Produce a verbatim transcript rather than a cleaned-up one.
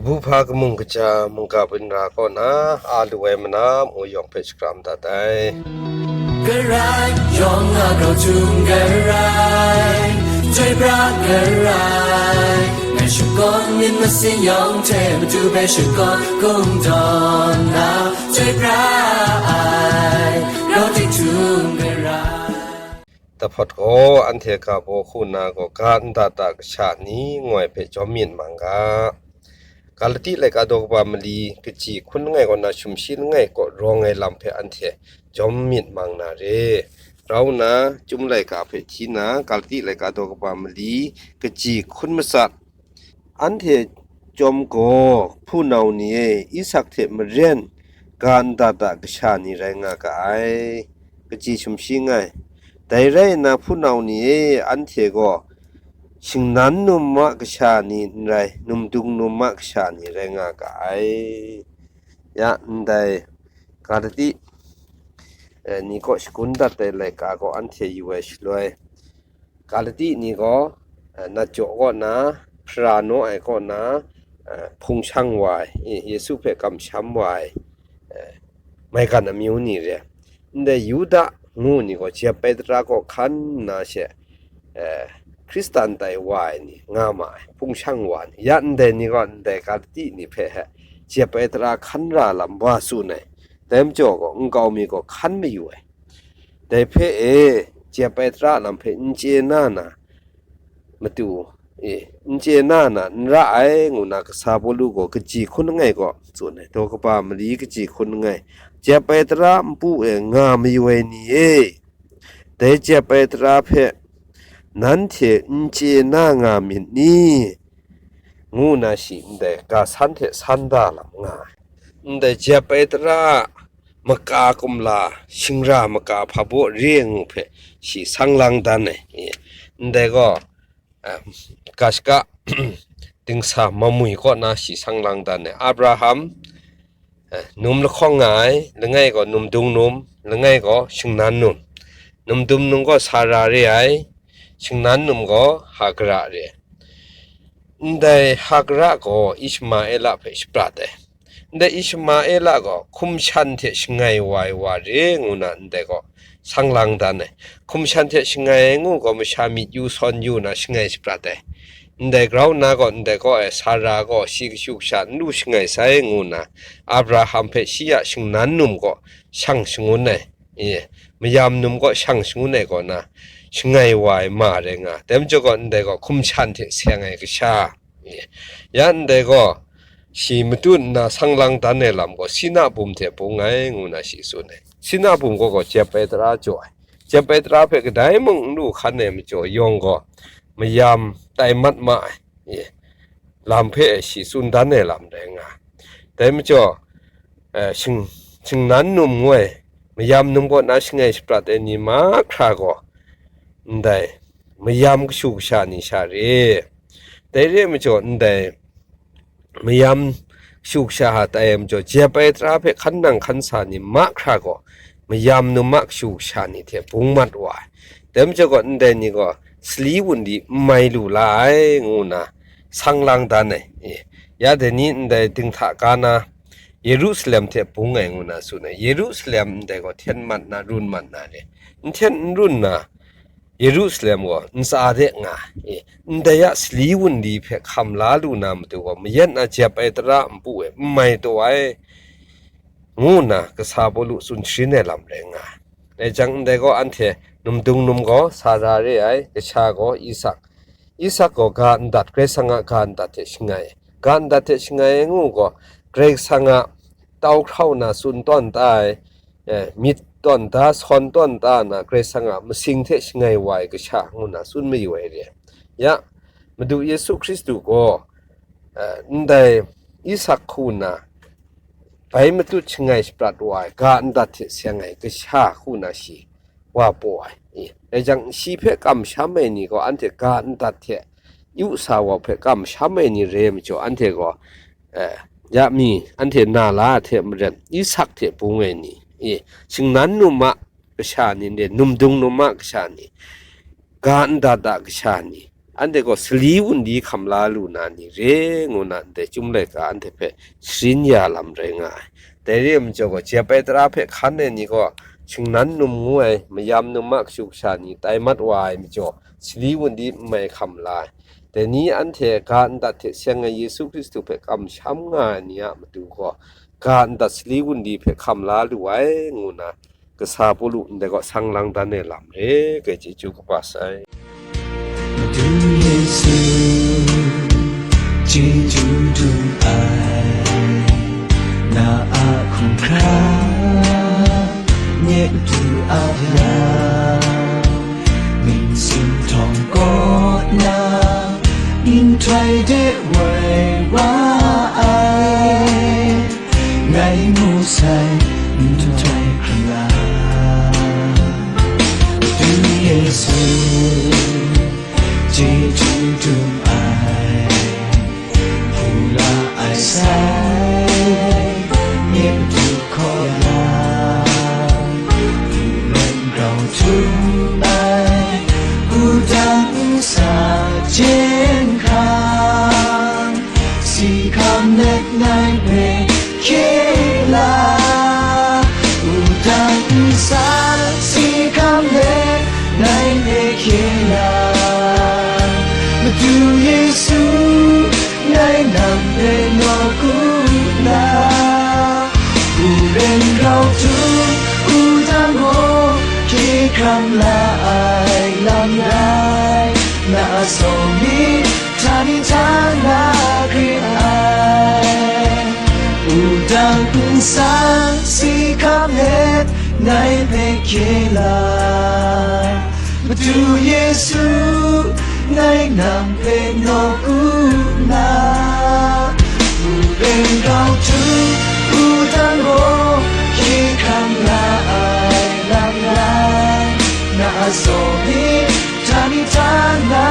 Buhpa kamung kaja mungga bun ra kaw na, a lu ai manam, u yawng hpe shakram dat ai. Karai yawng a grau htum karai, chyoi pra karai, ngai shakawn myit masin yawng hte matu hpe shakawn kungdawn na, chyoi pra ai, grau tik htum karai. Tahpawt gaw, anhte ga baw hku na gaw, ga ndat a kasha ni ngoi hpe jawm myit mang ga. Galati laika daw kaba mali kaji hkun langai kaw na, sumshi langai kaw rawng ai lam hpe anhte jawm myit mang na re. Grau nna, Chyum laika hpe hti nna, Galati laika daw kaba mali kaji hkun matsat. Anhte chyawm gaw, hpunau ni e, Isak hte maren ga ndat a kasha ni rai nga ga ai, kaji sumshi nngai. Dai rai nna, hpunau ni e, anhte gaw shingnan num a kasha ni n rai, numdung num a kasha ni rai nga ga ai. Ya, ndai Galati, eh, ni kaw shagun dat ai laika gaw anhte yu ai shaloi, Galati ni gaw, eh, nat jaw kaw na, hpara naw ai kaw na, eh, hpung shang wa ai, eh, Yesu hpe kamsham wa ai, eh, maigan amyu ni re. Ndai Yuda ngu ni gaw jep ai tara kaw hkan nna she, eh, Hkristan tai wa ai ni nga ma ai, hpung shang wa ai ni. Ya ndai ni gaw ndai Galati ni hpe he jep ai tara hkan ra lam wa tsun ai. Dai majaw gaw nkau mi gaw hkan mayu ai. Dai hpe e, jep ai tara lam hpe n chye na na, matu, e, n chye na na, n ra ai, ngu na kasa Pawlu gaw kaji hkun langai kaw tsun ai, daw kaba mali kaji hkun langai, jep ai tara npu e nga mayu ai ni e, dai jep ai tara hpe nanhte n chye na nga myit ni? Ngu na shi ndai ga san hte san da lam nga ai. Ndai jep ai tara maka kumla, shingra maka hpa baw re ngu hpe shi sang lang dan ai. Ndai gaw, eh, ga shaka dingsa mamwi kaw na shi sang lang dan ai. Abraham, eh, num lahkawng nga ai, langai gaw numdung num, langai gaw shingnan num. Numdung num gaw Sara re ai, shingnan num gaw Hagara re ai. Ndai Hagara gaw Ishmaela hpe shaprat ai. Ndai Ishmaela gaw hkum shan hte shangai wa ai wa re ngu na ndai gaw sang lang dan ai. Hkum shan hte shangai ai ngu gaw masha myit yu sawn yu na shangai shaprat ai. Ndai grau nna gaw, ndai gaw, e, Sara gaw shi kashu kasha n lu shangai sai ngu na, Abraham hpe shi a shingnan num gaw shang shangun ai, e, mayam num gaw shang shangun ai kaw na, shangai wa ai ma rai nga. Dai majaw gaw, ndai gaw hkum shan hte seng ai kasha, e, ya ndai gaw, shi matut nna sang lang dan ai lam gaw, Sina bum hte bung ai, ngu na shi tsun ai. Sina bum gaw, gaw jep ai tara jaw ai. Jep ai tara hpe kadai mung n lu hkan ai majaw yawng gaw, mayam tai mat ma ai, e, lam hpe shi tsun dan ai lam rai nga ai. Dai majaw, eh, shing-, shingnan num ngu ai, mayam num kaw na shangai shaprat ai ni mahkra gaw, ndai mayam kashu kasha ni sha re. Dai re ai majaw, ndai mayam kashu kasha hta tai ai majaw, jep ai tara hpe hkan nang hkan sa ni mahkra gaw, mayam num a kashu kasha ni hte bung mat wa ai. Dai majaw gaw, ndai ni gaw sali wunli n mai lu la ai, ngu na sang lang dan ai. E, ya dai ni ndai dinghta ga na Yerusalem hte bung ai, ngu na tsun ai. Yerusalem ndai gaw hten mat na, run mat na re. N hten n run na, Yerusalem gaw ntsa de nga ai, e, ndai a sali wunli hpe hkam la lu na matu gaw, mayen a jep ai tara npu e n mai taw ai, ngu nna kasa Pawlu tsun sharin ai lam rai nga ai. Dai jang ndai gaw, anhte numdung num gaw Sara re ai, kasha gaw Isak. Isak gaw ga ndat, Karai Kasang a ga ndat hte shangai ai. Ga ndat hte shangai ai ngu gaw, Karai Kasang a tau hkrau na tsun tawn ta ai, eh, myit tawn da, sawn tawn ta na, Karai Kasang a masing hte shangai wa ai kasha ngu na tsun mayu ai re. Ya, Madu Yesu Hkristu gaw, eh, ndai Isak hku na, bai matut shangai shaprat wa ai, ga ndat hte seng ai kasha hku na shi wa paw ai. E, dai jang, shi hpe kamsham ai ni gaw, anhte ga ndat hte yu sa wa hpe kamsham ai ni re ai majaw, anhte gaw, eh, ya mi, anhte na la hte maren, Isak hte bung ai ni, e, shingnan num a kasha ni, ndai numdung num a kasha ni, ga ndat a kasha ni, anhte gaw sali wunli hkam la lu na ni re ngu na ndai Chyum laika anhte hpe sharin ya lam rai nga ai. Dai re ai majaw gaw, jep ai tara hpe hkan ai ni gaw, shingnan num ngu ai mayam num a kashu kasha ni tai mat wa ai majaw, sali wunli n mai hkam la ai. Dai ni anhte ga ndat hte seng ai Yesu Hkristu hpe kamsham nga ai ni a matu gaw, ga ndat sali wunli hpe hkam la lu ai, ngu na, kasa Pawlu ndai gaw sang lang dan ai lam re, kai chyeju kaba sai. Madu Yesu, chyeju dum ai, na a hkumhkra, nye madu a yang, myit sumtawng kaw na, nhtoi de woi wa ai, ngai mu sai nhtoi hkra. Madu Yesu, chyeju dum ai, hpu la ai sai, myit madu hkaw yang, hpu lawn grau htum ai, wudang nsa jen hkang, si hkam let ngai hpe hkye la, wudang nsa si hkam let ngai hpe hkye la, Madu Yesu, ngai nang hpe nawku nna, u ren grau htum, u dang gaw hkye hkrang la ai lam rai, na a saw myit htani htana hkrit ai, u dang nsa si hkam let ngai hpe hkye la. Madu Yesu, ngai nang hpe nawku nna, u ren grau htum, u dang gaw hkye hkrang la ai lam rai, na a saw myit htani htana